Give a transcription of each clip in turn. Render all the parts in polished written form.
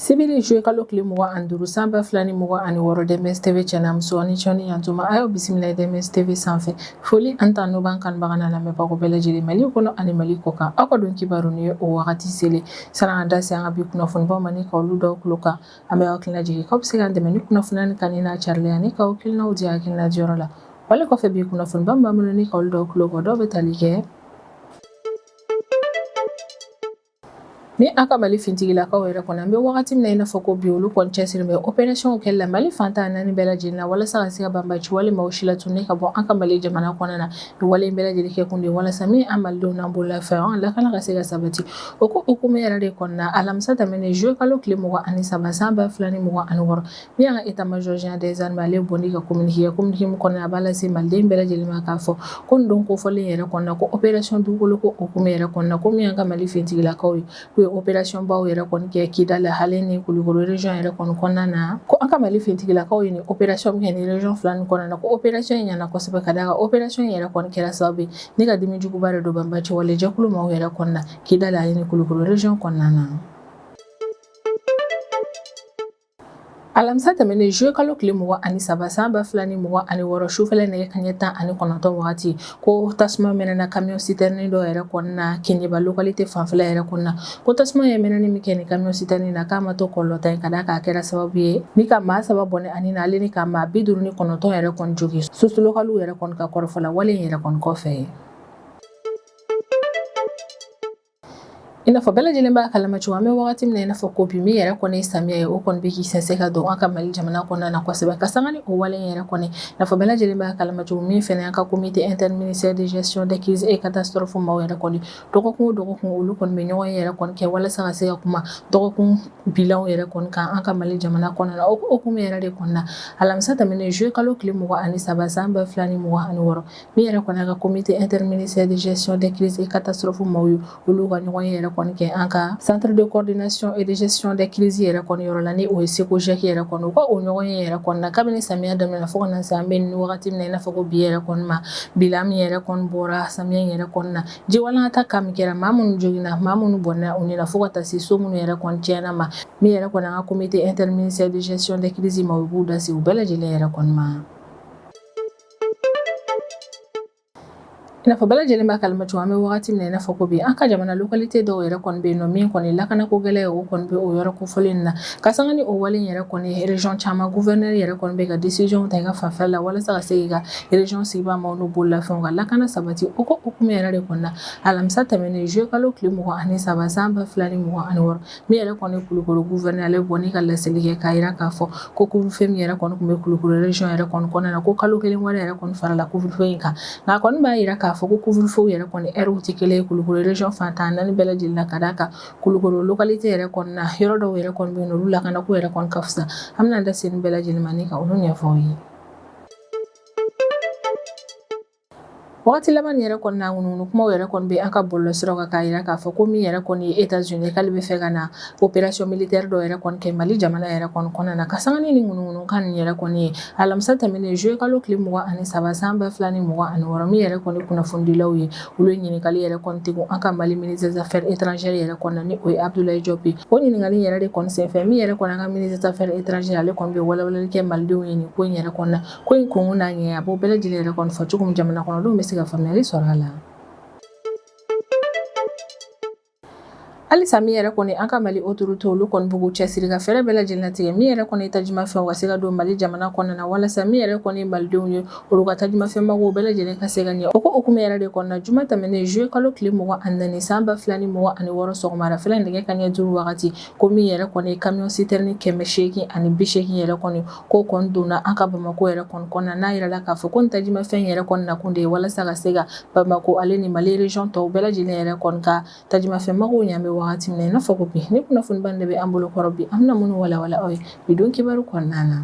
Sibiri juillet kalo tile 25 san 2026, DMS TV cɛ n'a muso ni cɛ ni yantuma, a y'aw bisimila DMS TV sanfɛ. Foli ani tanu b'an kanubaga n'a lamɛnbagaw bɛɛ lajɛlen Mali kɔnɔ ani Mali kɔ kan. Aw ka don kibaru ni ye o wagati selen. Sani an da se an ka bi kunnafonibaw ma ni ka olu dɔw tulo kan, an bɛ aw hakilina jigin k'aw bɛ se k'an dɛmɛ ni kunnafoniya nin kanuni n'a carili ani k'aw hakilinaw di hakilina diyɔrɔ la. Wale kɔfɛ, bi kunnafoniba min b'an bolo ni ka olu dɔw tulo kan, dɔw bɛ tali kɛ ni an ka Mali fintigilakaw yɛrɛ kɔnɔ. An bɛ wagati min na i n'a fɔ ko bi, olu kɔni cɛsiri bɛ opération kɛli la Mali fan 14 bɛɛ lajɛlen na walasa ka se ka banbaci wale maaw si latunu ka bɔ an ka Mali jamana kɔnɔna na. Ni wale in bɛɛ lajɛlen kɛ kun de ye walasa min an Malidenw n'an bololafɛn, an lakana ka se ka sabati. O ko hukumu yɛrɛ de kɔnɔna, alamisa tɛmɛnen juillet kalo tile 23 san 2026, min y'an ka état major général des armées, ale bɔ ni ka communiqué kɛ. Communiqué min kɔnɔna, a b'a lase Maliden bɛɛ lajɛlen ma k'a fɔ ko nin don kofɔlen yɛrɛ kɔnɔna, ko opération dugukolo ko hukumu yɛrɛ kɔnɔna, ko min y'an ka Mali finitigilakaw ye, k'u ye opération baw yɛrɛ kɔni kɛ Kidal ale ni Kulukoro région yɛrɛ kɔni kɔnɔna na. Ko an ka Mali finitigilakaw ye nin opération min kɛ nin région fila nin kɔnɔna na, ko opération in ɲɛna kosɛbɛ, ka d'a kan opération in yɛrɛ kɔni kɛra sababu ye ni ka dimi juguba de don banbaci wale jɛkulu maaw yɛrɛ kɔnɔna Kidal ale ni Kulukoro région kɔnɔna na. Alamisa tɛmɛnen juillet kalo tile 23 san 2026, sufɛla nɛgɛ kanɲɛ 19 wagati, ko tasuma mɛnɛna camion citerne dɔ yɛrɛ kɔnɔna Keɲeba localité fanfɛla yɛrɛ kɔnɔna. Ko tasuma ye mɛnɛni min kɛ nin camion citerne na, k'a ma to kɔlɔlɔta ye, ka d'a kan a kɛra sababu ye ni ka maa 3 bɔnɛ a ni na, ale ni ka maa 59 yɛrɛ kɔni jogin. Source localew yɛrɛ kɔni ka kɔrɔfɔ la, wale in yɛrɛ kɔni kɔfɛ, i n'a fɔ bɛɛ lajɛlen b'a kalama cogo, an bɛ wagati min na i n'a fɔ ko bi, min yɛrɛ kɔni ye samiya ye, o kɔni bɛ k'i sɛnsɛn ka don an ka Mali jamana kɔnɔna na kosɛbɛ. Ka sanga ni o wale in yɛrɛ kɔni, i n'a fɔ bɛɛ lajɛlen b'a kalama cogo min fɛnɛ, an ka comité interministériel de gestion des crises et catastrophes maaw yɛrɛ kɔni, dɔgɔkun o dɔgɔkun, olu kɔni bɛ ɲɔgɔn ye yɛrɛ kɔni kɛ walasa ka se ka kuma dɔgɔkun bilanw yɛrɛ kɔni kan an ka Mali jamana kɔnɔna na. O hukumu yɛrɛ de kɔnɔna, alamisa tɛmɛnen juillet kalo tile 23 san 2026, min yɛrɛ kɔni ka comité interministériel de gestion des crises et catastrophes maaw ye, olu ka ɲɔgɔn ye yɛrɛ kɔni kɛ an ka centre de coordination et de gestion des crises yɛrɛ kɔni yɔrɔ la, ni o ye CECOGEC yɛrɛ kɔni. U ka o ɲɔgɔn ye yɛrɛ kɔni na, kabini samiya daminɛ fo ka na se an bɛ nin wagati min na i n'a fɔ ko bi yɛrɛ kɔni ma, bilan min yɛrɛ kɔni bɔra samiya in yɛrɛ kɔni na, jiwalangata ka min kɛra, maa minnu joginna, maa minnu bɔnna u ni na, fo ka taa se so minnu yɛrɛ kɔni tiɲɛna ma, min yɛrɛ kɔni an ka comité interministériel de gestion des crises ma, u b'u da se u bɛɛ lajɛlen yɛrɛ kɔni ma. I n'a fɔ bɛɛ lajɛlen b'a kalama cogo, an bɛ wagati min na i n'a fɔ ko bi, an ka jamana localité dɔw yɛrɛ kɔni bɛ yen nɔ, min kɔni lakanako gɛlɛya, o kɔni bɛ o yɔrɔ kofɔlen na. Ka sanga ni o wale in yɛrɛ kɔni, région caman gouverneur yɛrɛ kɔni bɛ ka décision ta i ka fanfɛla la walasa ka se k'i ka région sigibaa maaw n'u bololafɛnw ka lakana sabati. O ko hukumu yɛrɛ de kɔnɔna, alamisa tɛmɛnen juillet kalo tile 23 san 2026, min yɛrɛ kɔni Kulukoro gouverneur, ale bɔ ni ka laseli kɛ k'a jira k'a fɔ ko couvre-feu min yɛrɛ kɔni tun bɛ Kulukoro région yɛrɛ kɔni kɔnɔna na, ko kalo kelen wɛrɛ yɛrɛ kɔni farala couvre-feu in kan. Nka a kɔni b'a jira k'a fɔ ko couvre-feu yɛrɛ kɔni heure tɛ kelen ye Kulukoro région fan 14 bɛɛ lajɛlen na, ka d'a kan Kulukoro localité yɛrɛ kɔni na, yɔrɔ dɔw yɛrɛ kɔni bɛ yen, olu lakanako yɛrɛ kɔni ka fisa. An bɛna da se nin bɛɛ lajɛlen ma ni ka olu ɲɛfɔ aw ye. Wagati laban nin yɛrɛ kɔni na, ŋunuŋunu kumaw yɛrɛ kɔni bɛ an ka bɔlɔlɔsiraw kan k'a jira k'a fɔ ko min yɛrɛ kɔni ye États-Unis, k'ale bɛ fɛ ka na opération militaire dɔ yɛrɛ kɔni kɛ Mali jamana yɛrɛ kɔni kɔnɔna na. Ka sanga ni nin ŋunuŋunukan nin yɛrɛ kɔni ye, alamisa tɛmɛnen juillet kalo tile 23 san 2026, min yɛrɛ kɔni kunnafonidilaw ye, olu ye ɲininkali yɛrɛ kɔni tɛgu an ka Mali ministre des affaires étrangères yɛrɛ kɔni na, ni o ye Abdoulaye Diop ye. O ɲininkali yɛrɛ de kɔni senfɛ, min yɛrɛ kɔni an ka ministre des affaires étrangères, ale kɔni bɛ walawalali kɛ Malidenw ye nin ko in yɛrɛ kɔni na. Ko in kun n'a ɲɛ, a b'o bɛɛ lajɛlen yɛrɛ kɔni fɔ cogo min jamana kɔnɔdenw bɛ se ka faamuyali sɔrɔ a la. Halisa, min yɛrɛ kɔni an ka Mali autorité, olu kɔni b'u cɛsiri ka fɛɛrɛ bɛɛ lajɛlen latigɛ, min yɛrɛ kɔni tajimafɛnw ka se ka don Mali jamana kɔnɔna na, walasa min yɛrɛ kɔni Malidenw ye, olu ka tajimafɛn magow bɛɛ lajɛlen ka se ka ɲɛ. O ko hukumu yɛrɛ de kɔnɔna, juma tɛmɛnen juillet kalo tile 24 san 2026, sɔgɔmada fɛla nɛgɛ kanɲɛ 5 wagati, ko min yɛrɛ kɔni camion citerne 880 yɛrɛ kɔni, ko kɔni donna an ka Bamakɔ yɛrɛ kɔni kɔnɔna. N'a yirala k'a fɔ ko nin tajimafɛn yɛrɛ kɔni nakun de ye walasa ka se ka Bamakɔ ale ni Mali région tɔw bɛɛ lajɛlen yɛrɛ kɔni ka tajimafɛn magow ɲɛ. An bɛ wagati min na i n'a fɔ ko bi, ni kunnafoniba de bɛ an bolo kɔrɔ bi, an bɛna minnu walawala aw ye bi don kibaru kɔnɔna na.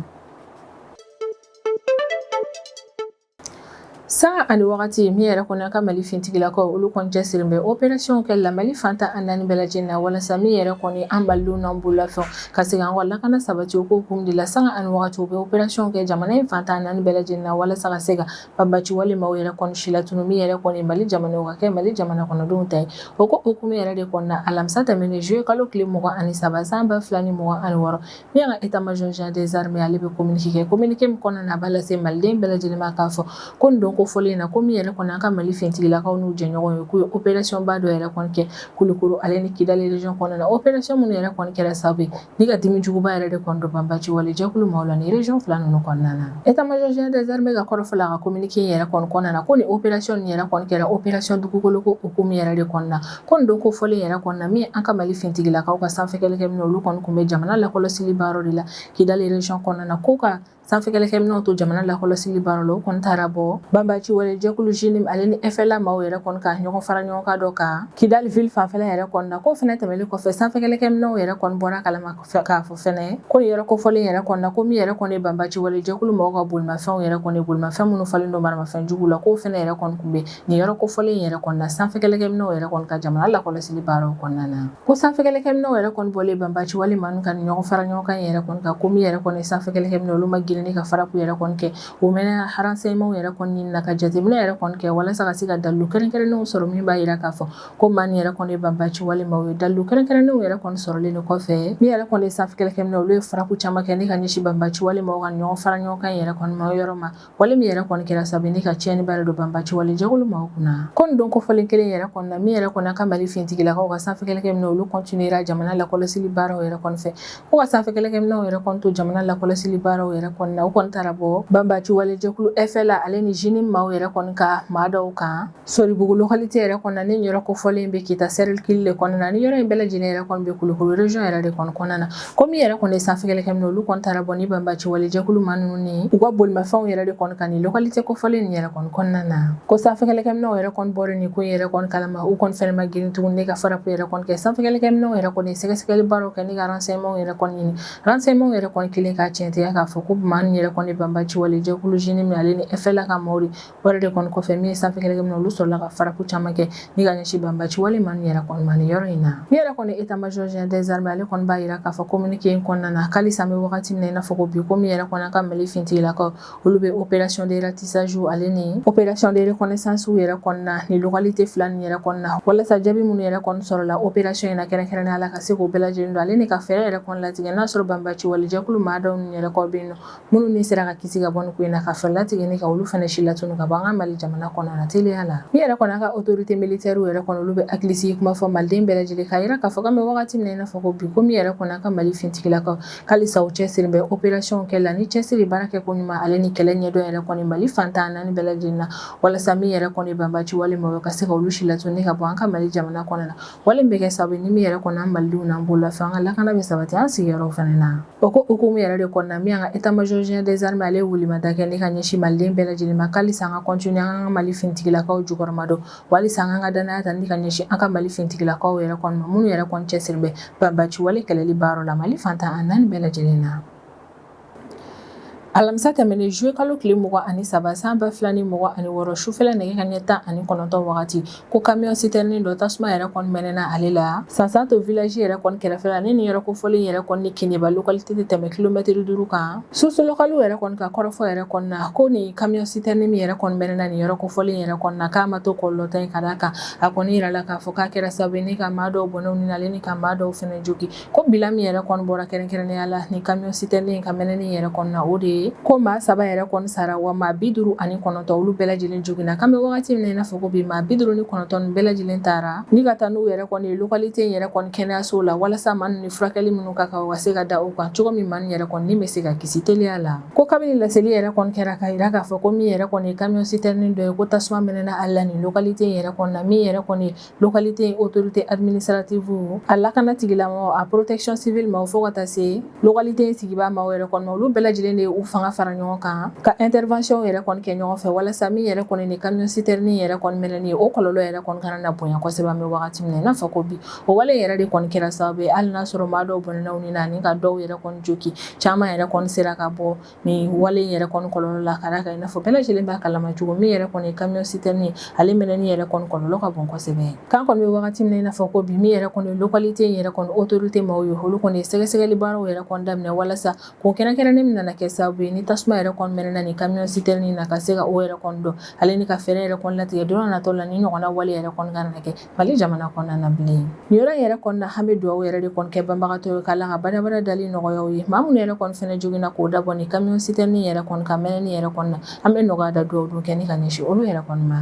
Sanga ani wagati min yɛrɛ kɔni an ka Mali finitigilakaw olu kɔni cɛsirilen bɛ opération kɛli la Mali fan 14 bɛɛ lajɛlen na walasa min yɛrɛ kɔni an Malidenw n'an bololafɛnw ka se k'an ka lakana sabati. O ko hukumu de la, sanga ani wagati u bɛ opération kɛ jamana in fan 14 bɛɛ lajɛlen na walasa ka se ka banbaci wale maaw yɛrɛ kɔni silatunu, min yɛrɛ kɔni Mali jamana ka kɛ Mali jamana kɔnɔdenw ta ye. O ko hukumu yɛrɛ de kɔnɔna, alamisa tɛmɛnen juillet kalo tile 23 san 2026, min y'an ka état-major général des armées, ale bɛ communiqué kɛ. Communiqué min kɔnɔna na, a b'a lase Maliden bɛɛ lajɛlen ma k'a fɔ ko nin don kofɔlen in na, ko min yɛrɛ kɔni an ka Mali finitigilakaw n'u jɛɲɔgɔnw ye, k'u ye opération ba dɔ yɛrɛ kɔni kɛ Kulukoro ale ni Kidali région kɔnɔna na. Opération minnu yɛrɛ kɔni kɛra sababu ye ni ka dimi juguba yɛrɛ de kɔni don banbaci wale jɛkulu maaw la nin région fila ninnu kɔnɔna na. État-major général des armées ka kɔrɔfɔ la, a ka communiqué yɛrɛ kɔni kɔnɔna na, ko nin opération nin yɛrɛ kɔni kɛra opération dugukolo ko hukumu yɛrɛ de kɔnɔna na. Ko nin don kofɔlen yɛrɛ kɔnɔna na, min an ka Mali finitigilakaw ka sanfɛ kɛlɛkɛminɛnw, olu kɔni tun bɛ jamana lakɔlɔsili baaraw de la Kidali région kɔnɔna na, ko ka sanfɛ kɛlɛkɛminɛnw to jamana lakɔlɔsili baaraw la, o kɔni taara bɔ banbaci wale jɛkulu JNIM ale ni FLA maaw yɛrɛ kɔni ka ɲɔgɔn fara ɲɔgɔn kan dɔ kan Kidali ville fanfɛla yɛrɛ kɔni na. K'o fɛnɛ tɛmɛlen kɔfɛ, sanfɛ kɛlɛkɛminɛnw yɛrɛ kɔni bɔra kalama k'a fɔ fɛnɛ ko nin yɔrɔ kofɔlen yɛrɛ kɔni na, ko min yɛrɛ kɔni ye banbaci wale jɛkulu maaw ka bolimafɛnw yɛrɛ kɔni, bolimafɛn minnu falen don maramafɛn jugu la, k'o fɛnɛ yɛrɛ kɔni tun bɛ nin yɔrɔ kofɔlen yɛrɛ kɔni na sanfɛ kɛlɛkɛminɛnw yɛrɛ kɔni ka jamana lakɔlɔsili baaraw kɔnɔna na. Ko sanfɛ kɛlɛkɛminɛnw yɛrɛ kɔni bɔlen banbaci wale maa ninnu ka nin ɲɔgɔn fara ɲɔgɔn kan yɛrɛ kɔni kan, ko min yɛrɛ kɔni sanfɛ kɛlɛkɛminɛnw, olu ma girin ni ka frappe yɛrɛ kɔni kɛ. U mɛnna renseignement yɛrɛ kɔni ɲini na ka jateminɛ yɛrɛ kɔni kɛ walasa ka se ka dalilu kɛrɛnkɛrɛnnenw sɔrɔ min b'a jira k'a fɔ ko maa nin yɛrɛ kɔni ye banbaci wale maaw ye. Dalilu kɛrɛnkɛrɛnnenw yɛrɛ kɔni sɔrɔlen de kɔfɛ, min yɛrɛ kɔni ye sanfɛ kɛlɛkɛminɛnw, olu ye frappe caman kɛ ni ka ɲɛsin banbaci wale maaw ka ɲɔgɔn fara ɲɔgɔn kan yɛrɛ kɔni ma yɔrɔ ma, wale min yɛrɛ kɔni kɛra sababu ni ka tiɲɛniba yɛrɛ don banbaci wale jɛkulu maaw kunna. Ko nin don kofɔlen kelen yɛrɛ kɔni na, min yɛrɛ kɔni an ka Mali finitigilakaw ka sanfɛ kɛlɛkɛminɛnw, olu continuera jamana lakɔlɔsili baaraw yɛrɛ kɔni fɛ. Ko ka sanfɛ kɛlɛkɛminɛnw yɛrɛ kɔni to jamana lakɔlɔsili baaraw yɛrɛ kɔni na, u kɔni taara bɔ banbaci wale jɛkulu FLA ale ni JNIM maaw yɛrɛ kɔni ka maa dɔw kan Soribugu localité yɛrɛ kɔnɔna. Ni yɔrɔ kofɔlen bɛ Kita cercle de kɔnɔna na, ni yɔrɔ in bɛɛ lajɛlen yɛrɛ kɔni bɛ Kulukoro région yɛrɛ de kɔni kɔnɔna na. Ko min yɛrɛ kɔni ye sanfɛ kɛlɛkɛminɛnw, olu kɔni taara bɔ ni banbaci wale jɛkulu maa ninnu ni u ka bolimafɛnw yɛrɛ de kɔni kan nin localité kofɔlen nin yɛrɛ kɔni kɔnɔna na. Ko sanfɛ kɛlɛkɛminɛnw yɛrɛ kɔni bɔra nin ko in yɛrɛ kɔni kalama, u kɔni fɛnɛ ma girin tuguni ni ka frappe yɛrɛ kɔni kɛ. Sanfɛ kɛlɛkɛminɛnw yɛrɛ kɔni ye sɛgɛsɛgɛli baaraw kɛ ni ka renseignement yɛrɛ kɔni ɲini. Renseignement yɛrɛ kɔni kelen k'a tiɲɛtigiya k'a fɔ ko maa ninnu yɛrɛ kɔni banbaci wale jɛkulu JNIM ale ni FLA ka maaw de. Wale de kɔni kɔfɛ, min ye sanfɛ kɛlɛkɛminɛnw, olu sɔrɔla ka frappe caman kɛ ni ka ɲɛsin banbaci wale maa ninnu yɛrɛ kɔni ma nin yɔrɔ in na. Min yɛrɛ kɔni état major général des armées, ale kɔni b'a jira k'a fɔ communiqué in kɔnɔna na k'alisa an bɛ wagati min na i n'a fɔ ko bi, ko min yɛrɛ kɔni an ka Mali finitigilakaw, olu bɛ opération de ratissage ale ni opération de reconnaissance yɛrɛ kɔnɔna ni localité fila nin yɛrɛ kɔnɔna, walasa jaabi minnu yɛrɛ kɔni sɔrɔla opération in na kɛrɛnkɛrɛnnenya la, ka se k'o bɛɛ lajɛlen don ale ni ka fɛɛrɛ yɛrɛ kɔni latigɛ n'a sɔrɔ banbaci wale jɛkulu maa dɔw yɛrɛ kɔ bɛ yen nɔ minnu ni sera ka kisi ka bɔ nin ko in na, ka fɛɛrɛ latigɛ ni ka olu fana si latunu ka bɔ an ka Mali jamana kɔnɔ na teliya la. Min yɛrɛ kɔni an ka autorité militaire yɛrɛ kɔni, olu bɛ hakilisigi kuma fɔ Maliden bɛɛ lajɛlen k'a jira k'a fɔ k'an bɛ wagati min na i n'a fɔ ko bi, ko min yɛrɛ kɔni an ka Mali finitigilakaw, k'alisa u cɛsiri bɛ opération kɛ la ni cɛsiri baara kɛ ko ɲuman ale ni kɛlɛ ɲɛdɔn yɛrɛ kɔni Mali fan 14 bɛɛ lajɛlen na, walasa min yɛrɛ kɔni banbaci wale maaw ka se ka olu si latunu ka bɔ an ka Mali jamana kɔnɔ na, wale min bɛ kɛ sababu ni min yɛrɛ kɔni an Malidenw n'an bololafɛn, an ka lakana bɛ sabati an sigiyɔrɔw fana na. O ko hukumu yɛrɛ de kɔnɔna, min y'an ka état major général des armées, ale ye welemada kɛ ni ka ɲɛsin Maliden bɛɛ lajɛlen ma k'alisa an ka continuer an ka Mali finitigilakaw jukɔrɔma don, walisa an ka danaya ta ni ka ɲɛsin an ka Mali finitigilakaw yɛrɛ kɔni ma, minnu yɛrɛ kɔni cɛsiri bɛ banbaci wale kɛlɛli baaraw la Mali fan 14 bɛɛ lajɛlen na. Alamisa tɛmɛnen juillet kalo tile 23 san 2026, sufɛla nɛgɛ kanɲɛ 19 wagati, ko camion citerne dɔ tasuma yɛrɛ kɔni mɛnɛna ale la Sansanto village yɛrɛ kɔni kɛrɛfɛ la. Ni nin yɔrɔ kofɔlen yɛrɛ kɔni ni Kenieba localité tɛ tɛmɛ kilomɛtiri 5 kan. Source locale yɛrɛ kɔni ka kɔrɔfɔ yɛrɛ kɔni na, ko nin camion citerne min yɛrɛ kɔni mɛnɛna nin yɔrɔ kofɔlen yɛrɛ kɔni na, k'a ma to kɔlɔlɔta ye, ka d'a kan a kɔni yirala k'a fɔ k'a kɛra sababu ye ni ka maa dɔw bɔnɛ u ni na ale ni ka maa dɔw fɛnɛ jogin. Ko bilan min yɛrɛ kɔni bɔra kɛrɛnkɛrɛnnenya la ni camion citerne in ka mɛnɛni yɛrɛ kɔni na, o de ye ko maa 3 yɛrɛ kɔni sara, wa maa 59 olu bɛɛ lajɛlen joginna. K'an bɛ wagati min na i n'a fɔ ko bi, maa 59 bɛɛ lajɛlen taara ni ka taa n'u yɛrɛ kɔni ye localité in yɛrɛ kɔni kɛnɛyaso la, walasa maa ninnu ni furakɛli minnu ka kan, u ka se ka da u kan cogo min maa ninnu yɛrɛ kɔni ni bɛ se ka kisi teliya la. Ko kabini laseli yɛrɛ kɔni kɛra ka jira k'a fɔ ko min yɛrɛ kɔni ye camion citerne dɔ ye, ko tasuma mɛnɛna a la nin localité in yɛrɛ kɔni na, min yɛrɛ kɔni ye localité autorité administrative, a lakana tigilamɔgɔ, a protection civile maaw, fo ka taa se localité in sigibaa maaw yɛrɛ kɔni ma, olu bɛɛ lajɛlen de ye u fanga fara ɲɔgɔn kan ka intervention yɛrɛ kɔni kɛ ɲɔgɔn fɛ walasa min yɛrɛ kɔni ni camion citerne yɛrɛ kɔni mɛnɛni ye, o kɔlɔlɔ yɛrɛ kɔni kana na bonya kosɛbɛ. An bɛ wagati min na i n'a fɔ ko bi, o wale yɛrɛ de kɔni kɛra sababu ye, hali n'a sɔrɔ maa dɔw bɔnɛna u ni na ani ka dɔw yɛrɛ kɔni jogi, caman yɛrɛ kɔni sera ka bɔ nin wale yɛrɛ kɔni kɔlɔlɔ la, ka d'a kan i n'a fɔ bɛɛ lajɛlen b'a kalama cogo min yɛrɛ kɔni camion citerne ale mɛnɛni yɛrɛ kɔni kɔlɔlɔ ka bon kosɛbɛ. K'an kɔni bɛ wagati min na i n'a fɔ ko bi, min yɛrɛ kɔni localité in yɛrɛ kɔni autorité maaw ye, olu kɔni ye sɛgɛsɛgɛli baaraw yɛrɛ kɔni daminɛ walasa kun kɛrɛnkɛrɛnnen min nana kɛ sababu ye ni tasuma yɛrɛ kɔni mɛnɛna nin camion citerne na, ka se ka o yɛrɛ kɔni dɔn, ale ni ka fɛɛrɛ yɛrɛ kɔni latigɛ don natɔ la ni ɲɔgɔnna wale yɛrɛ kɔni kana na kɛ Mali jamana kɔnɔna na bilen. Nin yɔrɔ in yɛrɛ kɔni na, an bɛ dugawu yɛrɛ de kɔni kɛ banbagatɔ ye, k'Ala ka badabada dali nɔgɔya u ye. Maa minnu yɛrɛ kɔni fɛnɛ joginna k'o dabɔ ni camion citerne yɛrɛ kɔni ka mɛnɛni yɛrɛ kɔni na, an bɛ nɔgɔya da dugawu dun kɛ ni ka ɲɛsin olu yɛrɛ kɔni ma.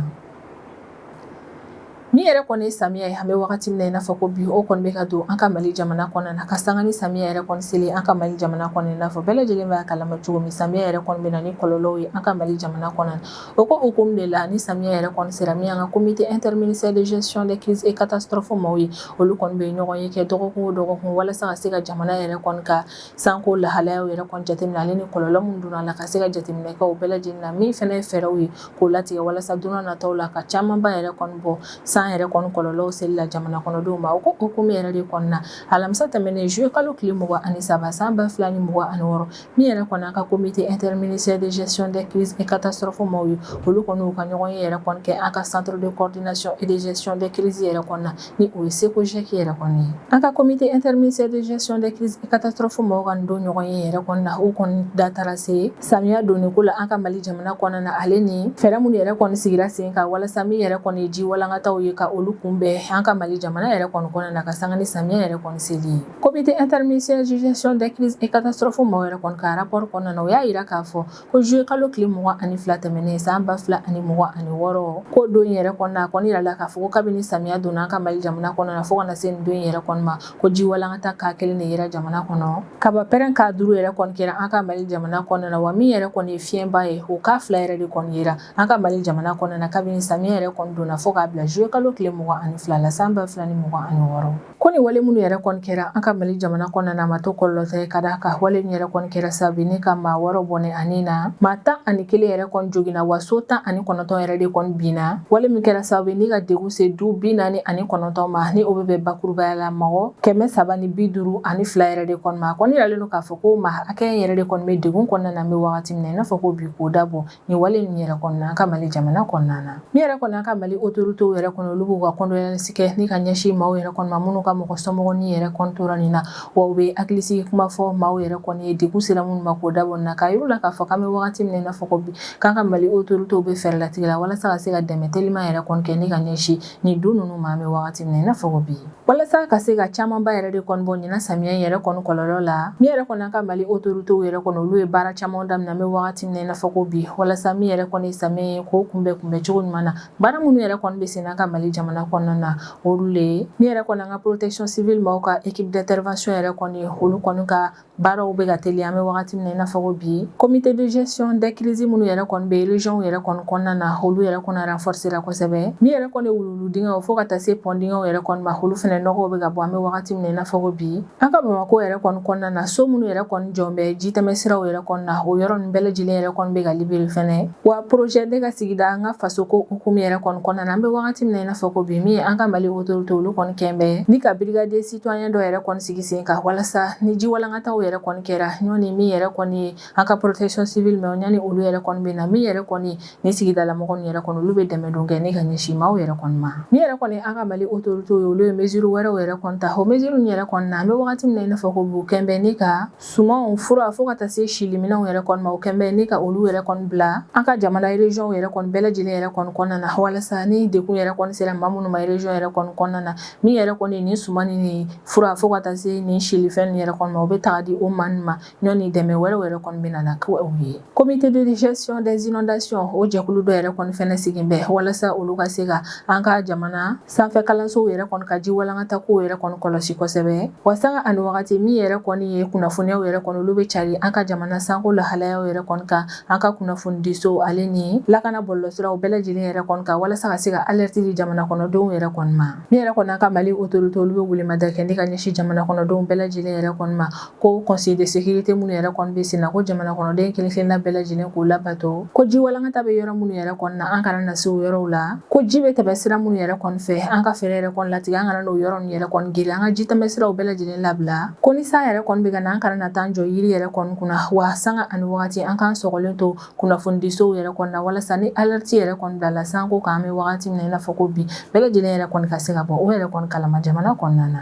Min yɛrɛ kɔni ye samiya ye, an bɛ wagati min na i n'a fɔ ko bi, o kɔni bɛ ka don an ka Mali jamana kɔnɔna na, ka sanga ni samiya yɛrɛ kɔni seli an ka Mali jamana kɔnɔ. I n'a fɔ bɛɛ lajɛlen b'a kalama cogo min, samiya yɛrɛ kɔni bɛ na ni kɔlɔlɔw ye an ka Mali jamana kɔnɔna na. O ko hukumu de la, ni samiya yɛrɛ kɔni sera, min y'an ka comité interministériel de gestion des crises et catastrophes maaw ye, olu kɔni bɛ ɲɔgɔn ye kɛ dɔgɔkun o dɔgɔkun walasa ka se ka jamana yɛrɛ kɔni ka sanko lahalayaw yɛrɛ kɔni jateminɛ, ale ni kɔlɔlɔ min donna a la, ka se ka jateminɛ kɛ o bɛɛ lajɛlen na, min fana ye fɛɛrɛw ye k'o latigɛ walasa don nataw la ka camanba yɛrɛ kɔni bɔ san yɛrɛ kɔni kɔlɔlɔw seli la jamana kɔnɔdenw ma. O ko hukumu yɛrɛ de kɔnɔna na, alamisa tɛmɛnen juillet kalo tile 23 san 2026, min yɛrɛ kɔni an ka comité interministériel de gestion des crises et catastrophes maaw ye, olu kɔni y'u ka ɲɔgɔn ye yɛrɛ kɔni kɛ an ka centre de coordination et de gestion des crises yɛrɛ kɔni na, ni o ye CECOGEC yɛrɛ kɔni ye. An ka comité interministériel de gestion des crises et catastrophes maaw ka nin don ɲɔgɔn ye yɛrɛ kɔni na, o kɔni da taara se samiya donni ko la an ka Mali jamana kɔnɔna na, ale ni fɛɛrɛ minnu yɛrɛ kɔni sigira sen kan walasa min yɛrɛ kɔni ye ji walankataw ye, ka olu kunbɛn an ka Mali jamana yɛrɛ kɔni kɔnɔna na, ka sanga ni samiya yɛrɛ kɔni seli ye. Comité interministériel de gestion des crises et catastrophes maaw yɛrɛ kɔni ka rapport kɔnɔna na, o y'a yira k'a fɔ ko juillet kalo tile 22 tɛmɛnen san 2026, ko don yɛrɛ kɔnɔna, a kɔni yirala k'a fɔ ko kabini samiya donna an ka Mali jamana kɔnɔna na fo ka na se nin don yɛrɛ kɔni ma, ko ji walankata cas kelen de yera jamana kɔnɔ, kaba pɛrɛn cas 5 yɛrɛ kɔni kɛra an ka Mali jamana kɔnɔna na, wa min yɛrɛ kɔni ye fiɲɛba ye, o cas 2 yɛrɛ de kɔni yera an ka Mali jamana kɔnɔna na kabini samiya yɛrɛ kɔni donna fo k'a bila juillet kalo tile 22 la san 2026. Ko ni wale minnu yɛrɛ kɔni kɛra an ka Mali jamana kɔnɔna na, ma to kɔlɔlɔ tɛ, ka d'a kan wale min yɛrɛ kɔni kɛra sababu ni ka maa 6 bɔnɛ ani na maa 11 yɛrɛ kɔni joginna, wa so 19 yɛrɛ de kɔni binna. Wale min kɛra sababu ni ka degun se du 49 ma, ni o bɛ bɛn bakurubaya la mɔgɔ 352 yɛrɛ de kɔni ma. A kɔni yiralen don k'a fɔ ko maa hakɛ yɛrɛ de kɔni bɛ degun kɔnɔna na an bɛ wagati min na i n'a fɔ ko bi, k'o dabɔ nin wale min yɛrɛ kɔnɔna an ka Mali jamana kɔnɔna na. Min yɛrɛ kɔni an ka Mali autorités yɛrɛ kɔnɔ, olu b'u ka condoléance kɛ ni ka ɲɛsin maaw yɛrɛ kɔni ma minnu ka mɔgɔ somɔgɔnin yɛrɛ kɔni tora nin na, wa u bɛ hakilisigi kuma fɔ maaw yɛrɛ kɔni ye degun sera minnu ma, k'o dabɔ nin na, k'a yir'u la k'a fɔ k'an bɛ wagati min na i n'a fɔ ko bi, k'an ka Mali autorités bɛ fɛɛrɛ latigɛ la walasa ka se ka dɛmɛ teliman yɛrɛ kɔni kɛ ni ka ɲɛsin nin du ninnu ma an bɛ wagati min na i n'a fɔ ko bi, walasa ka se ka camanba yɛrɛ de kɔni bɔ ɲinan samiya yɛrɛ kɔni kɔlɔlɔ la. Min yɛrɛ kɔni an ka Mali autorités yɛrɛ kɔni, olu ye baara caman daminɛ an bɛ wagati min na i n'a fɔ ko bi, walasa min yɛrɛ kɔni ye samiya ye k'o kunbɛn cogo ɲuman na. Baara minnu yɛrɛ kɔni bɛ sen an ka Mali jamana kɔnɔna na, olu le ye min yɛrɛ kɔni an ka protection civile maaw ka équipe d'intervention yɛrɛ kɔni, olu kɔni ka baaraw bɛ ka teliya an bɛ wagati min na i n'a fɔ ko bi. Comité de gestion des crises minnu yɛrɛ kɔni bɛ région yɛrɛ kɔni kɔnɔna na, olu yɛrɛ kɔni renforcer la kosɛbɛ. Min yɛrɛ kɔni wuluwulu dingɛw fo ka taa se pont dingɛw yɛrɛ kɔni ma, olu fana nɔgɔw bɛ ka bɔ an bɛ wagati min na i n'a fɔ ko bi. An ka Bamakɔ yɛrɛ kɔni kɔnɔna na, so minnu yɛrɛ kɔni jɔn bɛ jitɛmɛ siraw yɛrɛ kɔni na, o yɔrɔ ninnu bɛɛ lajɛlen yɛrɛ kɔni bɛ ka libérer fɛnɛ. Wa projet ne ka sigida an ka faso ko hukumu yɛrɛ kɔni kɔnɔna na, an bɛ wagati min na i n'a fɔ ko bi, min ye an ka Mali autorité, olu kɔni kɛn bɛ ni ka brigadier citoyen dɔ yɛrɛ kɔni sigi sen kan walasa ni ji walankataw yɛrɛ kɔni kɛra, ɲɔni min yɛrɛ kɔni ye an ka protection civile mɛ ɲani olu yɛrɛ kɔni bɛ na, min yɛrɛ kɔni ni sigidalamɔgɔ ninnu yɛrɛ kɔni, olu bɛ dɛmɛ don kɛ ni ka ɲɛsin maaw yɛrɛ kɔni ma. Min yɛrɛ kɔni an ka Mali autorité ye, olu ye mesure wɛrɛw yɛrɛ kɔni ta. O mesure ninnu yɛrɛ kɔni na, an bɛ wagati min na i n'a fɔ ko bi, u kɛn bɛ ni ka sumanw fura fo ka taa se siliminɛnw yɛrɛ kɔni ma, o kɛn bɛ ni ka olu yɛrɛ kɔni bila an ka jamana région yɛrɛ kɔni bɛɛ lajɛlen yɛrɛ kɔni kɔnɔna na, walasa ni degun yɛrɛ kɔni sera maa minnu ma région yɛrɛ kɔni kɔnɔna na, min yɛrɛ kɔni ni suman ni fura fo ka taa se nin silifɛn ninnu yɛrɛ kɔni ma, o bɛ taga di o maa ninnu ma ɲɔni dɛmɛ wɛrɛw yɛrɛ kɔni bɛ na kɛ u ye. Comité de gestion des inondations, o jɛkulu dɔ yɛrɛ kɔni fɛnɛ sigin bɛ walasa olu ka se ka an ka jamana sanfɛ kalansow yɛrɛ kɔni ka ji walankata kow yɛrɛ kɔni kɔlɔsi kosɛbɛ. Wa sanga ani wagati, min yɛrɛ kɔni ye kunnafoniyaw yɛrɛ kɔni, olu bɛ cari an ka jamana sanko lahalayaw yɛrɛ kɔni kan an ka kunnafonidiso ale ni lakana bɔlɔlɔsiraw bɛɛ lajɛlen yɛrɛ kɔni kan, walasa ka se ka alerte di jamana kɔnɔdenw yɛrɛ kɔni ma. Min yɛrɛ kɔni an ka Mali autorité, olu bɛ welemada kɛ ni ka ɲɛsin jamana kɔnɔdenw bɛɛ lajɛlen yɛrɛ kɔni ma ko consigne de sécurité minnu yɛrɛ kɔni bɛ sen na, ko jamana kɔnɔden kelen kelenna bɛɛ lajɛlen k'o labato. Ko ji walankata bɛ yɔrɔ minnu yɛrɛ kɔni na, an kana na se o yɔrɔw la. Ko ji bɛ tɛmɛ sira minnu yɛrɛ kɔni fɛ, an ka fɛɛrɛ yɛrɛ kɔni latigɛ, an kana n'o yɔrɔ ninnu yɛrɛ kɔni geren, an ka ji tɛmɛ siraw bɛɛ lajɛlen labila. Ko ni san yɛrɛ kɔni bɛ ka na, an kana na taa jɔ yiri yɛrɛ kɔni kunna. Wa sanga ani wagati, an k'an sɔgɔlen to kunnafonidisow yɛrɛ kɔni na, walasa ni alerte yɛrɛ kɔni bilala sanko kan, an bɛ wagati min na i n'a fɔ ko bi, bɛɛ lajɛlen yɛrɛ kɔni ka se ka bɔ o yɛrɛ kɔni kalama jamana kɔnɔna na.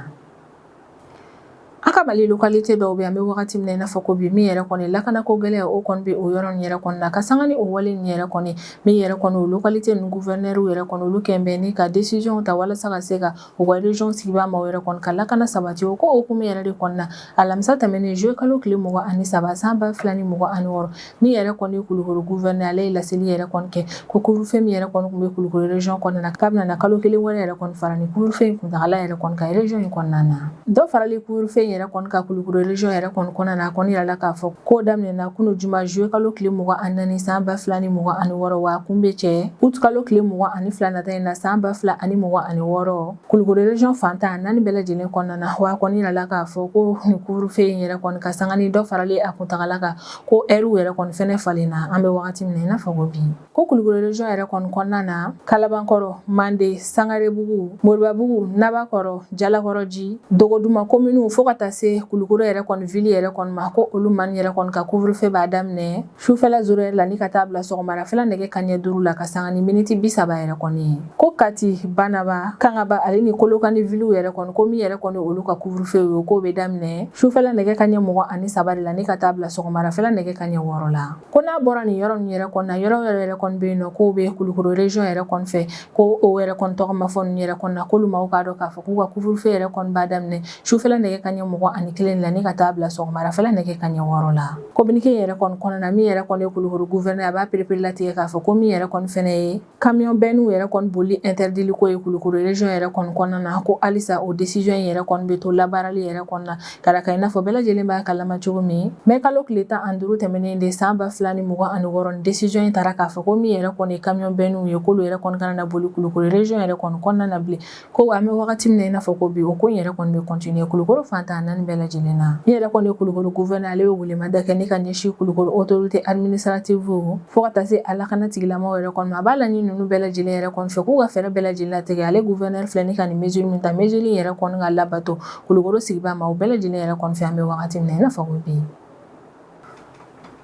An ka Mali localité dɔw bɛ, an bɛ wagati min na i n'a fɔ ko bi, min yɛrɛ kɔni lakanako gɛlɛya o kɔni bɛ o yɔrɔ nin yɛrɛ kɔni na, ka sanga ni o wale nin yɛrɛ kɔni, min yɛrɛ kɔni o localité ninnu gouverneur yɛrɛ kɔni, olu kɛn bɛ ni ka décision ta walasa ka se ka u ka région sigibaa maaw yɛrɛ kɔni ka lakana sabati. O ko hukumu yɛrɛ de kɔnɔna na, alamisa tɛmɛnen, juillet kalo tile 23 san 2026, min yɛrɛ kɔni Kulukoro gouverneur, ale ye laseli yɛrɛ kɔni kɛ ko couvre-feu min yɛrɛ kɔni tun bɛ Kulukoro région kɔnɔna na, k'a bɛna na kalo kelen wɛrɛ yɛrɛ kɔni fara ni couvre-feu in kuntagala yɛrɛ kɔni kan région in kɔnɔna na. Dɔ farali couvre-feu in yɛrɛ kɔni kan Kulukoro région yɛrɛ kɔni kɔnɔna na, a kɔni yirala k'a fɔ k'o daminɛna kunu juma, juillet kalo tile 24 san 2026, wa a kun bɛ cɛ août kalo tile 22 nata in na san 2026, Kulukoro région fan 14 bɛɛ lajɛlen kɔnɔna na. Wa a kɔni yirala k'a fɔ ko nin couvre-feu in yɛrɛ kɔni, ka sanga ni dɔ farali a kuntagala kan, ko heure yɛrɛ kɔni fɛnɛ falenna, an bɛ wagati min na i n'a fɔ ko bi. Ko Kulukoro région yɛrɛ kɔni kɔnɔna na, Kalabankɔrɔ, Mande, Sangarebugu, Moribabugu, Nabakɔrɔ, Jalakɔrɔji, Dogoduma kominiw, fo ka taa se Kulukoro yɛrɛ kɔni ville yɛrɛ kɔni ma, ko olu man yɛrɛ kɔni ka couvre-feu b'a daminɛ sufɛla 0 heure la ni ka taa bila sɔgɔmarafɛla nɛgɛ kanɲɛ 5 la, ka sanga ni miniti 30 yɛrɛ kɔni ye. Ko Kati, Banaba, Kangaba ale ni Kolokani villew yɛrɛ kɔni, ko min yɛrɛ kɔni olu ka couvre-feu ye, k'o bɛ daminɛ sufɛla nɛgɛ kanɲɛ 23 de la ni ka taa bila sɔgɔmarafɛla nɛgɛ kanɲɛ 6 la. Ko n'a bɔra nin yɔrɔ ninnu yɛrɛ kɔni na, yɔrɔ wɛrɛ yɛrɛ kɔni bɛ yen nɔ k'o bɛ Kulukoro région yɛrɛ kɔni fɛ, ko o yɛrɛ kɔni tɔgɔ ma fɔ ninnu yɛrɛ kɔni na, k'olu maaw k'a dɔn k'a fɔ k'u ka couvre-feu yɛrɛ kɔni b'a daminɛ sufɛla nɛgɛ kanɲɛ 21 la ni ka taa bila sɔgɔmarafɛla nɛgɛ kanɲɛ 6 la. Communiqué yɛrɛ kɔni kɔnɔna na, min yɛrɛ kɔni ye Kulukoro gouverneur, a b'a pereperelatigɛ k'a fɔ ko min yɛrɛ kɔni fɛnɛ ye camion bennew yɛrɛ kɔni boli interdit ko ye Kulukoro région yɛrɛ kɔni kɔnɔna na, ko halisa o décision in yɛrɛ kɔni bɛ to labaarali yɛrɛ kɔni na, ka da kan i n'a fɔ bɛɛ lajɛlen b'a kalama cogo min, mai kalo tile 15 tɛmɛnen de san 2026, ni décision in taara k'a fɔ ko min yɛrɛ kɔni ye camion bennew ye, k'olu yɛrɛ kɔni kana na boli Kulukoro région yɛrɛ kɔni kɔnɔna na bilen. Ko an bɛ wagati min na i n'a fɔ ko bi, o ko in yɛrɛ kɔni bɛ continuer Kulukoro fan 14 bɛɛ lajɛlen na. Min yɛrɛ kɔni ye Kulukoro gouverneur, ale bɛ welemada kɛ ni ka ɲɛsin Kulukoro autorité administrative fo ka taa se a lakana tigilamɔgɔw yɛrɛ kɔni ma. A b'a laɲini ninnu bɛɛ lajɛlen yɛrɛ kɔni fɛ k'u ka fɛɛrɛ bɛɛ lajɛlen latigɛ. Ale gouverneur filɛ ni ka nin mesure min ta, mesure in yɛrɛ kɔni ka labato Kulukoro sigibaa maaw bɛɛ lajɛlen yɛrɛ kɔni fɛ, an bɛ wagati min na i n'a fɔ ko bi.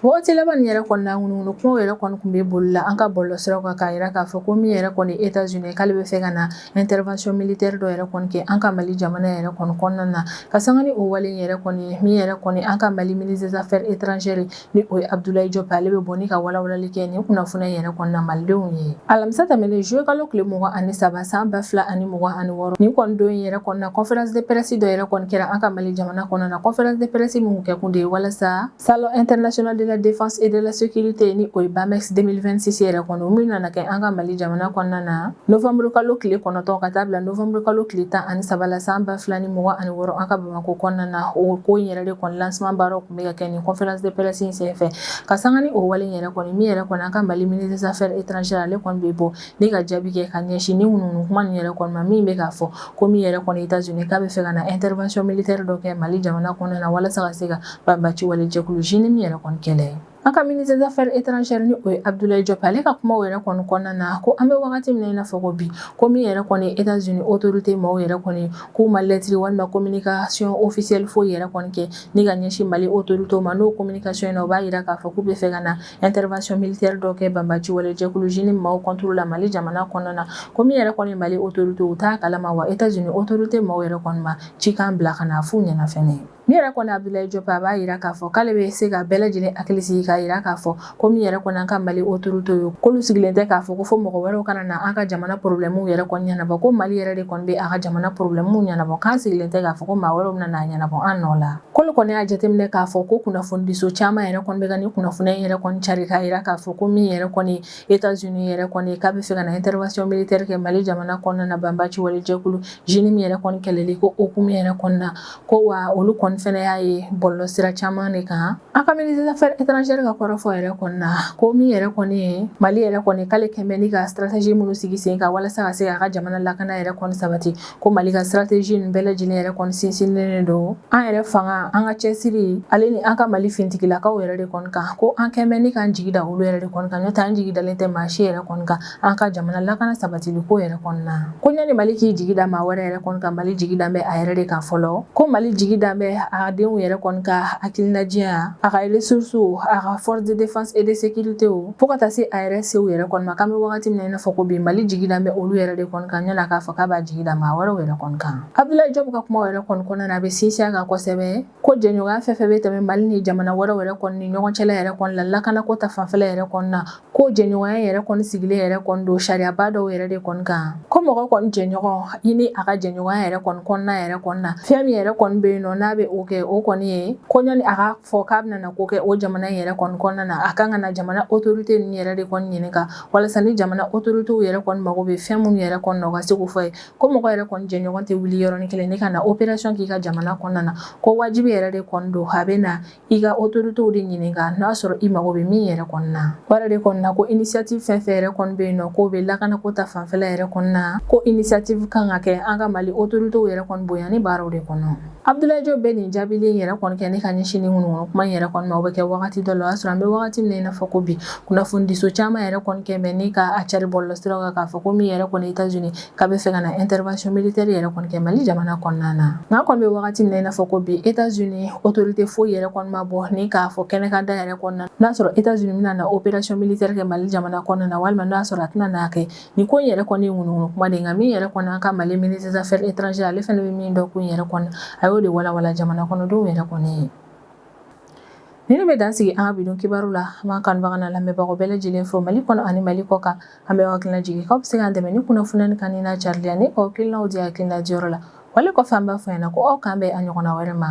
Wagati laban nin yɛrɛ kɔni na, ŋunuŋunu kumaw yɛrɛ kɔni tun bɛ boli la an ka bɔlɔlɔsiraw kan, k'a yira k'a fɔ ko min yɛrɛ kɔni États-Unis, k'ale bɛ fɛ ka na intervention militaire dɔ yɛrɛ kɔni kɛ an ka Mali jamana yɛrɛ kɔni kɔnɔna na, ka sanga ni o wale in yɛrɛ kɔni, min yɛrɛ kɔni an ka Mali ministre des Affaires étrangères, ni o ye Abdoulaye Diop, ale bɛ bɔ ni ka walawalali kɛ nin kunnafoniya yɛrɛ kɔni na malidenw ye. Alamisa tɛmɛnen, juillet kalo tile 23 san 2026, nin kɔni don in yɛrɛ kɔni na, conférence de presse dɔ yɛrɛ kɔni kɛra an ka Mali jamana kɔnɔna na. Conférence de presse min kɛ kun de ye walasa Salon international de la défense et de la sécurité, ni o ye BAMEX 2026 yɛrɛ kɔnɔ, min nana kɛ an ka Mali jamana kɔnɔna na novembre kalo tile 9 ka taa bila novembre kalo tile 13 la san 2026 an ka Bamakɔ kɔnɔna na. O ko in yɛrɛ de kɔni lancement baaraw tun bɛ ka kɛ nin conférence de presse in senfɛ, ka sanga ni o wale in yɛrɛ kɔni, min yɛrɛ kɔni an ka Mali ministre des Affaires étrangères, ale kɔni bɛ bɔ ni ka jaabi kɛ ka ɲɛsin ni ŋunuŋunu kuma nin yɛrɛ kɔni ma, min bɛ k'a fɔ ko min yɛrɛ kɔni États-Unis, k'a bɛ fɛ ka na intervention militaire dɔ kɛ Mali jamana kɔnɔna na walasa ka se ka banbaci wale jɛkulu JNIM yɛrɛ kɔni kɛlɛ. An ka ministre des Affaires étrangères, ni o ye Abdoulaye Diop, ale ka kumaw yɛrɛ kɔni kɔnɔna na, ko an bɛ wagati min na i n'a fɔ ko bi, ko min yɛrɛ kɔni États-Unis autorité maaw yɛrɛ kɔni, k'u ma lettre walima communication officielle foyi yɛrɛ kɔni kɛ ni ka ɲɛsin Mali autorité ma. N'o communication in na, o b'a yira k'a fɔ k'u bɛ fɛ ka na intervention militaire dɔ kɛ banbaci wale jɛkulu JNIM maaw contre la Mali jamana kɔnɔna na, ko min yɛrɛ kɔni Mali autorité, u t'a kalama, wa États-Unis autorité maaw yɛrɛ kɔni ma cikan bila ka na f'u ɲɛna fɛnɛ. Min yɛrɛ kɔni Abdoulaye Diop, a b'a yira k'a fɔ k'ale bɛ se ka bɛɛ lajɛlen hakili sigi, k'a yira k'a fɔ ko min yɛrɛ kɔni an ka Mali autorité ye, k'olu sigilen tɛ k'a fɔ ko fo mɔgɔ wɛrɛw kana na an ka jamana problème yɛrɛ kɔni ɲɛnabɔ, ko Mali yɛrɛ de kɔni bɛ a ka jamana problème ɲɛnabɔ, k'an sigilen tɛ k'a fɔ ko maa wɛrɛw bɛna n'a ɲɛnabɔ an nɔ la. K'olu kɔni y'a jateminɛ k'a fɔ ko kunnafonidiso caman yɛrɛ kɔni bɛ ka nin kunnafoniya in yɛrɛ kɔni cari, k'a yira k'a fɔ ko min yɛrɛ kɔni États-Unis yɛrɛ kɔni, k'a bɛ fɛ ka na intervention militaire kɛ Mali jamana kɔnɔna na banbaci wale jɛkulu JNIM yɛrɛ kɔni kɛlɛli ko hukumu yɛrɛ kɔnɔna, ko wa olu kɔni fɛnɛ y'a ye bɔlɔlɔsira caman de kan. An ka ministre des Affaires étrangères Ambassadeur ka kɔrɔfɔ yɛrɛ kɔni na, ko min yɛrɛ kɔni ye Mali yɛrɛ kɔni, k'ale kɛn bɛ ni ka stratégie minnu sigi sen kan walasa ka se k'a ka jamana lakana yɛrɛ kɔni sabati, ko Mali ka stratégie ninnu bɛɛ lajɛlen yɛrɛ kɔni sinsinnen don an yɛrɛ fanga, an ka cɛsiri, ale ni an ka Mali finitigilakaw yɛrɛ de kɔni kan, ko an kɛn bɛ ni k'an jigi da olu yɛrɛ de kɔni kan, n'o tɛ an jigi dalen tɛ maa si yɛrɛ kɔni kan an ka jamana lakana sabatili ko yɛrɛ kɔni na. Ko ɲani Mali k'i jigi da maa wɛrɛ yɛrɛ kɔni kan, Mali jigi dan bɛ a yɛrɛ de kan fɔlɔ. Ko Mali jigi dan bɛ a denw yɛrɛ kɔni ka hakilinajɛya, a ka ressources, a ka force de défense et de sécurité, fo ka taa se a yɛrɛ sew yɛrɛ kɔni ma. K'an bɛ wagati min na i n'a fɔ ko bi, Mali jigi dan bɛ olu yɛrɛ de kɔni kan, ɲani k'a fɔ k'a b'a jigi da maa wɛrɛw yɛrɛ kɔni kan. Abdoulaye Diop ka kuma yɛrɛ kɔni kɔnɔna na, a bɛ sinsin a kan kosɛbɛ ko jɛɲɔgɔnya fɛn fɛn bɛ tɛmɛ Mali ni jamana wɛrɛw yɛrɛ kɔni ni ɲɔgɔn cɛla yɛrɛ kɔni la, lakanako ta fanfɛla yɛrɛ kɔni na, ko jɛɲɔgɔnya yɛrɛ kɔni sigilen yɛrɛ kɔni don sariyaba dɔw yɛrɛ de kɔni kan. Ko mɔgɔ kɔni jɛɲɔgɔn, i ni a ka jɛɲɔgɔnya yɛrɛ kɔni kɔnɔna yɛrɛ kɔni na, fɛn min yɛrɛ kɔni bɛ yen nɔ n'a bɛ o kɛ, o kɔni ye ko ɲani a ka fɔ k'a bɛna na ko kɛ o jamana in yɛrɛ kɔni kɔnɔna na, a kan ka na jamana autorité ninnu yɛrɛ de kɔni ɲininka, walasa ni jamana autoritéw yɛrɛ kɔni mago bɛ fɛn minnu yɛrɛ kɔni na, u ka se k'o fɔ ye. Ko mɔgɔ yɛrɛ kɔni jɛɲɔgɔn tɛ wuli yɔrɔnin kelen ni ka na opération k'i ka jamana kɔnɔna na, ko wajibi yɛrɛ de kɔni don a bɛ na i ka autoritéw de ɲininka n'a sɔrɔ i mago bɛ min yɛrɛ kɔni na. O yɛrɛ de kɔni na, ko initiative fɛn fɛn yɛrɛ kɔni bɛ yen nɔ k'o bɛ lakanako ta fanfɛla yɛrɛ kɔni na, ko initiative kan ka kɛ an ka Mali autoritéw yɛrɛ kɔni bonya ni baaraw de kɔnɔ. Abdoulaye Diop bɛ nin jaabili in yɛrɛ kɔni kɛ ne ka ɲɛsin ni ŋunuŋunu kuma in yɛrɛ kɔni ma, o bɛ kɛ wagati dɔ la, o y'a sɔrɔ an bɛ wagati min na i n'a fɔ ko bi, kunnafonidiso caman yɛrɛ kɔni kɛ bɛ ni ka a cari bɔlɔlɔsiraw kan k'a fɔ ko min yɛrɛ kɔni États-Unis k'a bɛ fɛ ka na intervention militaire yɛrɛ kɔni kɛ Mali jamana kɔnɔna na. Nka an kɔni bɛ wagati min na i n'a fɔ ko bi, États-Unis autorité foyi yɛrɛ kɔni ma bɔ ni k'a fɔ kɛnɛkan da yɛrɛ kɔnɔna n'a sɔrɔ États-Unis bɛna na opération militaire kɛ Mali jamana kɔnɔna na, walima n'a sɔrɔ a tɛna n'a kɛ. Nin ko in yɛrɛ kɔni ye ŋunuŋunu kuma de ye. Nka min yɛrɛ kɔni an ka Mali ministre des Affaires étrangères, ale fana bɛ min dɔn ko in yɛrɛ kɔni, a y'o de walawala jamana kɔnɔdenw yɛrɛ kɔni ye. Nin bɛ dan sigi an ka bi don kibaru la. An b'an kanubaga n'a lamɛnbagaw bɛɛ lajɛlen fo Mali kɔnɔ ani Mali kɔ kan. An bɛ hakilina jigin k'aw bɛ se k'an dɛmɛ ni kunnafoniya kan ni n'a carili ani k'aw hakilinaw di hakilina diyɔrɔ la. Wale kɔfɛ, an b'a fɔ ɲɛna ko aw k'an bɛn a ɲɔgɔnna wɛrɛ ma.